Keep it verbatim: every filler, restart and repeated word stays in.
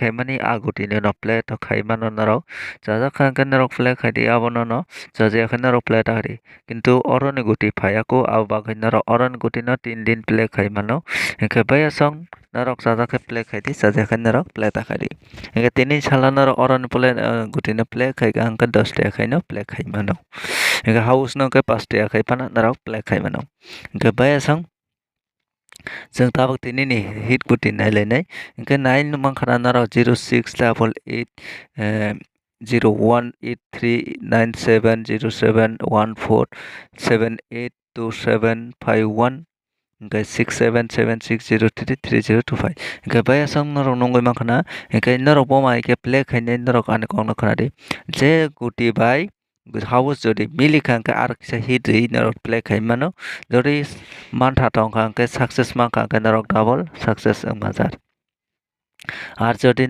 khaimani a guti no play to khaimano norok. Chajak kha hwnkhe norok play khaidi, abono no chajak khe norok play ta khaidi. Kintu oroni guti phaiya kho, abo bagwi norok oroni guti no tin din play khaimano. Hwnkhe bayasong norok chajak khe play khaidi, chajak khe norok play ta khaidi. Hwnkhe tini salo norok oroni play, ah, guti no play khaikha hwnkhe dos taka khaino play khaimano. Hwnkhe house no hwnkhe pas taka khai phano norok play khaimano. Hwnkhe bayasong chwng tabuk tini ni hit guti nailainai. Hwnkhe nai nukmankha na norok zero six double eight, eh, zero one eight three nine seven zero seven one four seven eight two seven five one, hwnkhe six seven seven six zero three three zero two five. Hwnkhe bayasong norok nugwi mankha na, hwnkhe norok bo mai khe play khainai norok ani kokno khwnadi. Je guti bai house jodi milikha hwnkhe aro kisa hit rwi norok play khai mano. Jodi mantha tongkha hwnkhe success mankha hwnkhe norok double success wngma jar. Ar jodi